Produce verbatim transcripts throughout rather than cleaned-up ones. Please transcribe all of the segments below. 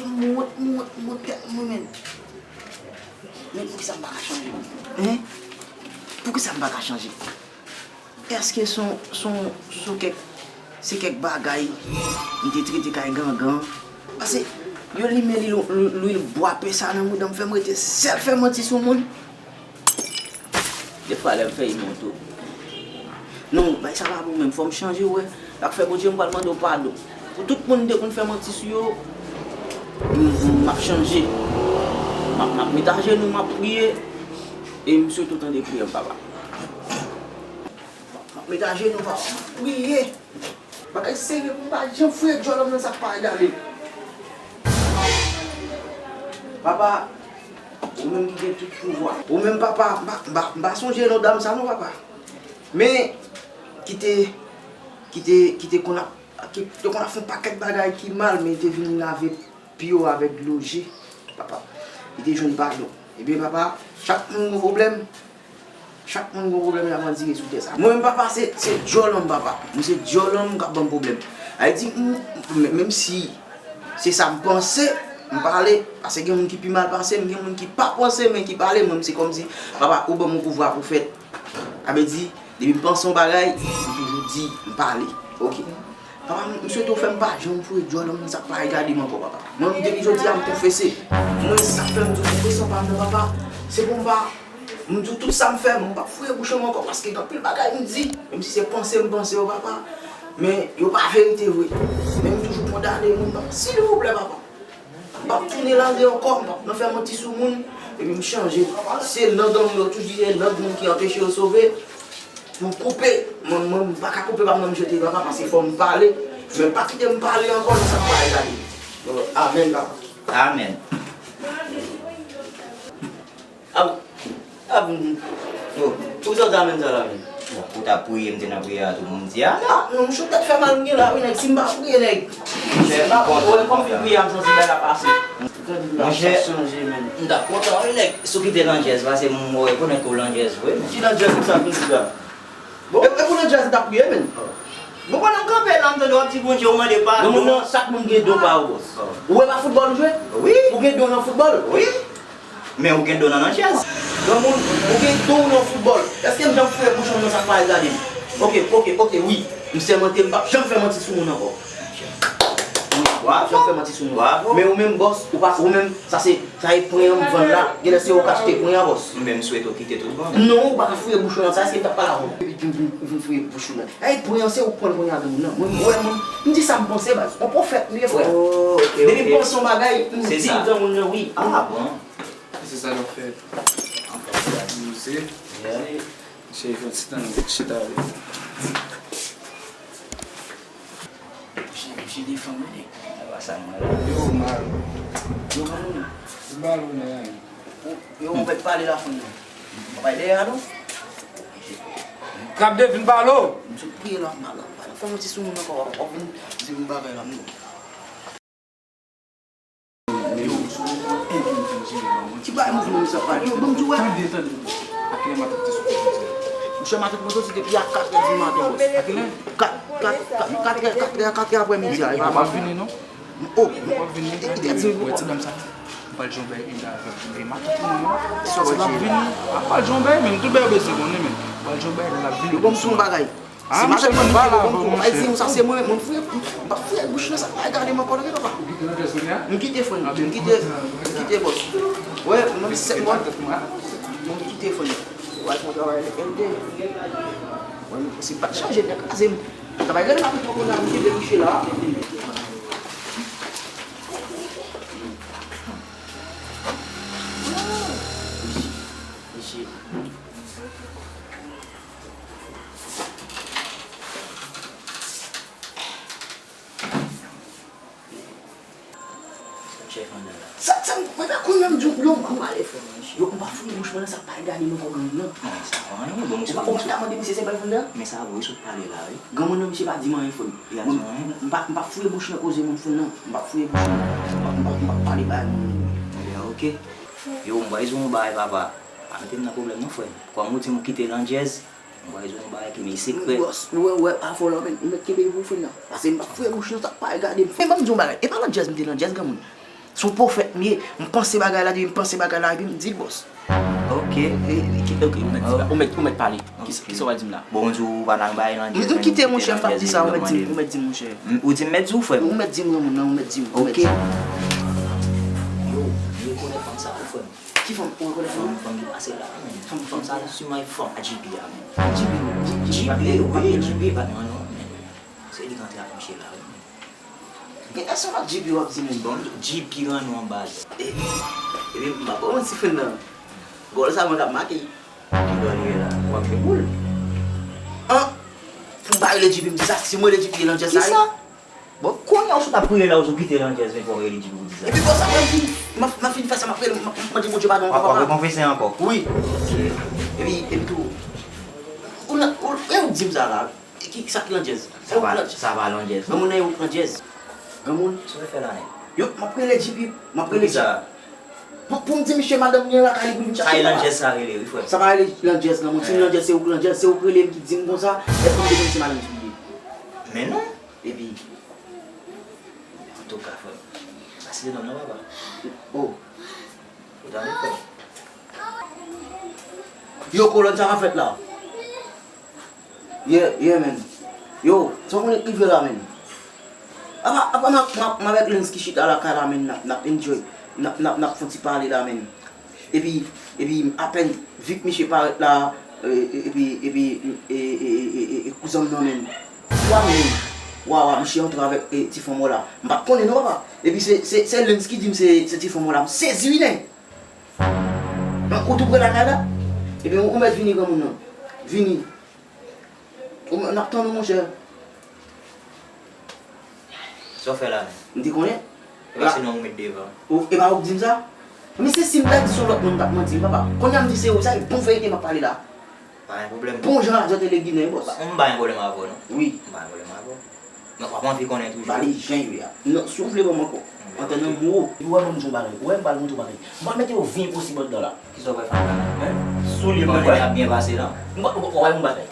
M wont, m wont, m wont tèt mwen, men. Men poukisa m pa ka chanje? Hein? Poukisa m pa ka chanje? Èske se yon, se yon, se yon kèk, se kèk bagay m te trete kay gangan? Paske yo limen lwil, lwil bwa pèsa nan mouda m, fè m rete sèl fè manti sou moun. Defwa lè m fè imon tou. Non, bagay sa pa bon menm, fò m chanje, w wè. Sa k fè Bondye m pral mande w padon. Pou tout moun m te konn fè manti sou yo, m, m, m ap chanje. M ap, m ap met ajenou, m ap priye. E m swete w tande priyè m, papa. M ap met ajenou, papa, m ap priye. Bagay serye pou m pa janm foure djòlòm nan sa k pa egale. Papa, ou menm ki gen tout pouvwa. Ou menm, papa, m pa, m pa, m pa sonje non dam sa non, papa. Men, ki te, ki te, ki te konn ap, ki te konn ap fè yon pakèt bagay ki mal, men te vin lave pye w avèk dlo je, papa. Li te jwenn padon. Ebyen, papa, chak moun gon pwoblèm. Chak moun gon pwoblèm y ap andire sou tè sa. Mwen menm, papa, se, se djòlòm, papa. Mwen se djòlòm k ap ban m pwoblèm. Sa vle di, m, m, menm si se sa m panse, m pale. Paske gen moun ki pi mal pase m, gen moun ki pa panse, men ki pale. Mwen, se kòmsi, papa, ou ban m yon pouvwa pwofèt. Sa vle di, depi m panse yon bagay, m toujou di, m pale. Oke. Papa, m, m swete w fè m pa janm foure djòlòm nan sa k pa egale m ankò, papa. Mwen, depi jodi a, m konfese. Mwen, sa k fè m di w konfesyon pa m nan, papa, se pou m pa M di w tout sa m fè, m p ap fouye bouch mwen ankò, paske gen anpil bagay m di, menm si se panse m panse yo, papa, men yo pa verite vre. Men m toujou kondane moun, papa. Silvouplè, papa. M p ap tounen lage ankò, m p ap nan fè manti sou moun, epi m chanje. Se lang moun yo toujou di, se lang moun ki anpeche yo sove. Pou koupe, mwen, mwen, m pa ka koupe pa m nan m jete, papa, paske fò m pale. Men pa kite m pale ankò nan sa k pa egale. Amèn, papa. Amèn. Ap, ap, oh, poukisa w te amèn sa la menm? Bon, ou t ap priye, m te nan priyè a tou, m di a la. Ah, non, monchè, tèt fè mal m gen la, wi, nèg, si m pa priye, nèg. Monchè, m pa kontan. Ou wè, m konn fin priye a, m santi bagay la pase. Monchè, m ta kontan, wi, nèg, si w kite landjèz, paske m rekonèt ke w landjèz vre, men. Ki landjèz sa vin di la? Bon. E, e pou landjèz m t ap priye, menn. Bon, pandan m kanpe la, m tande w ap di Bondye, ou mande padon. Granmoun nan, chak moun gen don pa yo, bòs. Ou wè pa foutbòl ou jwe? Wi. Ou gen don nan foutbòl? Wi. Men ou gen don nan landjèz. Granmoun, ou gen don nan foutbòl. Èske m janm fouye bouch mwen nan sa k pa egale m? Oke, oke, oke, wi. M sèmante, m p ap janm fè manti sou moun ankò. Wi, m p ap janm fè manti sou moun. Bravo. Men ou menm, bòs, ou pa, ou menm, sa se Sa e pwen an m vann la, genlè se ou k achte pwen an, bòs. Mwen menm, m swete w kite tout bon. Non, ou pa ka fouye bouch ou nan sa, èske m t ap pale avè w? Epi ou vin, ou vin fouye bouch ou nan. Ey, pwen an, se ou k pran l kounye a, granmoun nan. Mwen, mwen, mwen, m di sa m panse, baz. On pwofèt m ye, frè. Oh, ok, ok. Depi m panse on bagay, m di granmoun nan wi. Ah, bon. Se sa n ap fè. Anpil abize. Yeah. Cheri, fè yon ti tan, chita avè m. Misye, misye defann mwen, nèg. E pa sa mwen la. Yo, mal. Yo, granmoun. Yo, mal, ou, nèg. Yo, ou mèt pale la, fann nan. Ou pa dèyè a, non? Trap de vin pale w. M sot priye la, mal, mal. Fè yon ti sou moun ankò, w ap vin di m bagay la, non. Yo, sou moun an, enki m fin jere, non, mwen. Ti bagay mouvman misye ap pale. Yo, ban m di w, wè. Tande, tande. A kilè matant te soti jodi a? Monchè, matant mwen soti depi a kat è di maten, bòs. A kilè? Kat, kat, kat, kat è, kat è, kat è aprèmidi a, e pa mal. Ou p ap vini, non? Oh, ou p ap vini. Ou wè ti dam sa? M pral jwenn bèl Inda avèk vye matant mwen, non. Sa w ap vini? A, m pral jwenn bèl, men tout bèl bese konnen, men. M pral jwenn bèl, l ap vini. Yo ban m sou yon bagay. Ah, se matant mwen ki te ban m kou. Ay, di m sa, se mwen, mwen fouye, m p ap fouye bouch nan sa, pa gade m ankò, non, papa. Ou kite landjèz kounye a? M kite, frè, m kite, m kite, bòs. Wè, mwen, se mwen. Mwen kite, frè. Wè, mwen travay avèk L D. Wè, se pa t chanje, nèg kraze m. Travay gade m ap fè kounye a, m kite bouch la. Mesye. Chèf anndan la. Sa, sa, mwen pa konn menm di w, yo, m pa, yo, m pa fouye bouch mwen nan sa k pa egale m ankò, granmoun nan. Men sa pa anyen, bon, misye. Ou pa, ou pa ta mande misye se bèl anndan? Men sa vre, sot pale la, wi. Granmoun nan, misye pa di m anyen, frè m. Li pa di m anyen? M pa, m pa fouye bouch nan koze moun, frè m, non. M pa fouye bouch nan, m pa, m pa, m pa pale bagay moun. Ebyen, oke. Yo, m pral di w yon bagay, papa. Pa mete m nan pwoblèm, non, frè m. Kòm ou di m ou kite landjèz, Mwen pral jwenn yon bagay ki men sekrè. Bòs, ou wè, ou wè, pa fò la, men, ou mèt kenbe pou w, frè m nan. Paske m p ap fouye bouch nan sa k pa egale m. Men ban m di w yon bagay, e pa landjèz m te landjèz, granmoun? Se yon pwofèt m ye. M panse bagay la, depi m panse bagay la, epi m di l, bòs. Ok. E, e, ki, ok, ou mèt di la. Ou mèt, ou mèt pale. Kisa, kisa w a di m la? Bon, m di w pa nan bay landjèz. M kite, monchè, m p ap di sa, ou mèt di m, ou mèt di m, monchè. Ou di m mèt di w, frè m? Ou mèt di m, granmoun nan, ou mèt di m, ou mèt di m. Ok. Yo, m rekonèt fanm sa, wi, frè m. Ki fanm? Ou rekonèt fanm? Fanm, fanm ki pase la, men. Fanm, fanm sa, siman e fanm a J P a, men. J P, J P, J P, wi, J P pa gen non, men. Se li k antre ak misye la, wi. Gen èske se pa J P w ap di menm? Bon, J P rann ou anba. E, epi m pa bon ti fè nan. Gòl sa mwen k ap make. Ki gòl li ye la? W ap jwe boul? An! Pou m pa rele J P, m di sa, si m rele J P, e landjèz sa ye. Kisa? Bon, kounye a ou sot ap rele la, ou sot kite landjèz, men fò w rele J P pou di sa. Epi bon, sa mwen fin, m ap, m ap fin fè sa, m ap rele, m ap, m ap mande Bondye padon ankò, papa. W ap rekonfese ankò? Wi. Ok. Epi, epi tou, ou nan, ou, e ou di m sa la? Ki, sa ki landjèz? Sa pa, sa pa landjèz. Granmoun nan e ou k landjèz. Granmoun. Sa w fè la menm? Yo, m ap rele J P, m ap rele J P. Pou, pou m di misye madanm li an lakay li pou vin chache l la. Sa e landjèz sa rele, wi, frè. Sa pa rele landjèz, granmoun. Si m landjèz, se ou k landjèz, se ou k rele m ki di m konsa, èske m te konn se madanm J P? Men non. Epi, antouka, frè m, sa se te nonm nan, papa. Oh. Ou tande, frè m? Yo, kolòn, sa k ap fèt la? Yeah, yeah, man. Yo, sa w konnen k rive la, man? Apa, apa m, m, m avèk Lens ki chita lakay la, man, n ap, n ap enjoy, n ap, n ap, n ap fè yon ti pale la, man. Epi, epi, apèn, vi k misye parèt la, e, e, epi, epi, e, e, kouzen m nan, man. Wa, man. Wa, wa, misye antre avèk, e, ti fanm la. M pa t konnen non, papa. Epi se, se, se Lens ki di m se, se ti fanm la. M sezi, wi, nen. Donk, ou tou pre lakay la? Ebyen, ou mèt vini, granmoun nan. Vini. Ou, n ap tann ou, monchè. Sa w fè la menm? M te konnen. E pa se non ou met devan. Ou, e pa ou k di m sa? Men se si m ta di se yon lòt moun, m t ap manti, wi, papa. Kounye a m di se ou, sa e bon verite m ap pale la. Pa gen pwoblèm. Bon jan radyo tele Ginen, bòs. M pa gen pwoblèm avè w, non. Wi. M pa gen pwoblèm avè w. Men w ap anvi konnen toujou. Ba li jan yo ye a. Non, si w vle ban m ankò. Antann nan mo. Epi w wè ban m di w yon bagay. Ou wè m pral montre w bagay. M pral mete yo vi enposib anndan la. Kisa w pral fè anndan la? Hein? Soulye m nan, wè. Ap byen pase la. M pral, w wè yon bagay. M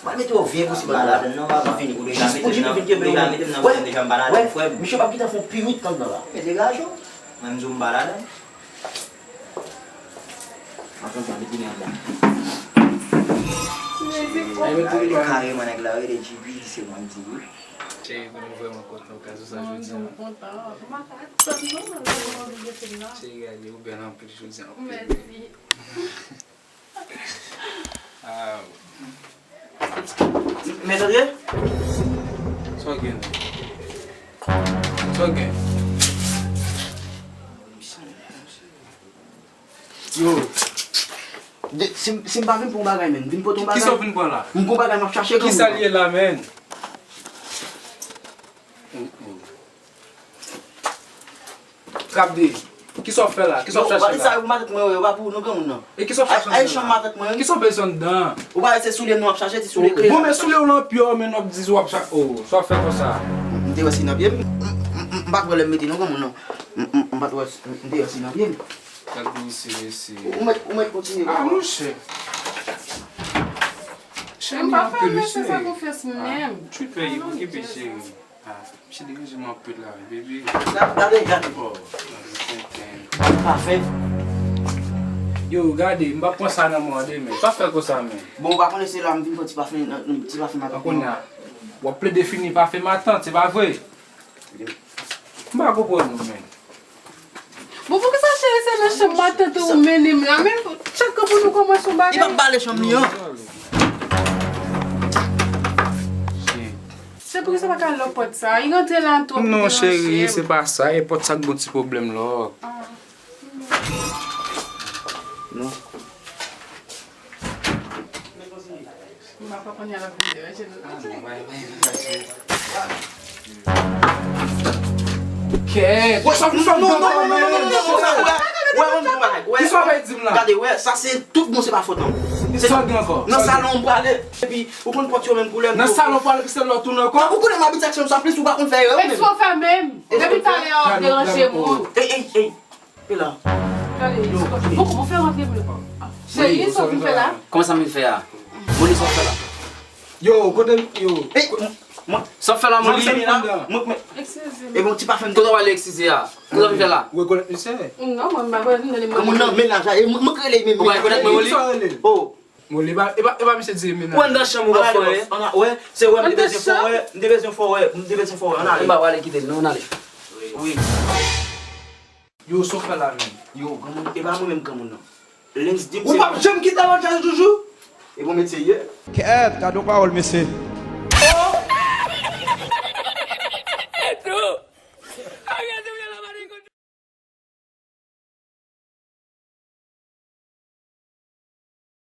pral mete yo vi enposib anndan la. M pa ladann non, papa. Fini. Ou deja mete m nan, ou deja mete m nan pwoblèm, deja m pa ladann, frè m. Misye p ap gentan fè yon pirit anndan la. Men degaje w. Mwen m di w m pa ladann. Mwen konn sa, mete men anndan. Kareman nèg la rele J P, se mwen di wi. Cheri, nou vrèman kontan w ka di sa jodi a. Mwen kontan. Mwen pa ka tann non, mwen vin oblije fè m nan. Cheri, gade, ou bèl anpil jodi a, anpil. Mèsi. Ah. Mèt André? Sa w gen? Sa w gen? Yo. De, si, si m pa vin pou yon bagay, menn, vin pote yon bagay. Kisa w vin pran la? M gon bagay m ap chache, granmoun. Kisa l ye la, menn? Trap de. Kisa w fè la? Kisa w chache la? Yo, ou pa di sa pou matant mwen yo, yo pa pou nou granmoun nan. E kisa w chache la? Ay, chanm matant mwen, wi. Kisa w bezwen anndan? Ou pa wè se soulye nou ap chache, ti soulye gri. Bon, men soulye w lan pye w, men w ap di w ap chache. Oh, sa w fè konsa? M te wè si nan pye m, m, m, m, m pa t wè lè m mete non granmoun nan. M, m, m pa t wè, m te wè si nan pye m. Gad misye, mesye. Ou mèt, ou mèt kontinye. Ah, monchè. Cheri, m pa fè mesye sa konfyans menm. Tu pè, okipe cheri. Ah, misye deranje m anpil la, wi, baby. Gade, gade. Oh, gade tenten. Pa fè. Yo, gade, m p ap pran sa nan men w, de men. Sa fè konsa, men. Bon, ou pa konnen se la m vin pran ti pafen, ti pafen matant. Kounye a, w ap plede fini pafen matant, se pa vre? M pa konprann ou, men. Bon, poukisa cheri se nan chanm matant ou mennen m la? Men chak kou pou nou kòmanse yon bagay. Li p ap bale chanm li an. Se poukisa pa ka lòk pòt sa? Li rantre la twòp, li deranje m. Non, cheri, se pa sa. E pòt sa k gon ti pwoblèm la. Ah. Non. M pa konn y al ap vin deranje nou. Ah, non, bay, bay, bay, bay. Kèt! Wè, sa, sa, non, non, non, non, non, non, non, non, wè, wè, wè, wè, wè, wè. Kisa w ap di m la? Gade, wè, sa se tout bon, se pa fòt an. Se sa gen ankò. Nan salon m prale, epi ou konn pòt yo menm koulè m. Nan salon prale, epi se lè w tounen ankò. Ou konnen m abitye ak chanm sa plis, ou pa konn fè erè ou menm. Epi w fèmen m. Depi talè a w ap deranje moun. Ey, ey, ey. E la. Gade, yo, bon, bon, fè rantre pou nou. Cheri, sa w vin fè la? Kòman sa m vin fè a? Moni, sa w fè la? Yo, kote m, yo. Ey, Sa w fè la, Molly? Eskize m. E bon, ti pa fè m. Kote w ale eskize a? Kote w fè la? Ou rekonèt misye? Non, mwen m pa konèt moun nan, li. Moun nan, mennaj la, e mwen k rele menm. Ou pa rekonèt mwen, Molly? Oh. Molly, e pa, e pa misye di mennaj. Ou anndan chanm ou ap fè. Wè, se wè, m te bezwen fè wè, m te bezwen fè wè, m te bezwen fè wè, ann ale. M pa prale kite l, non, ann ale. Wi. Yo, sa w fè la menm? Yo, granmoun, e pa mwen menm granmoun nan. Lens di m Ou se. P ap janm kite lòt jazz toujou? E bon, met serye. Kèt, gade yon pawòl, mesye.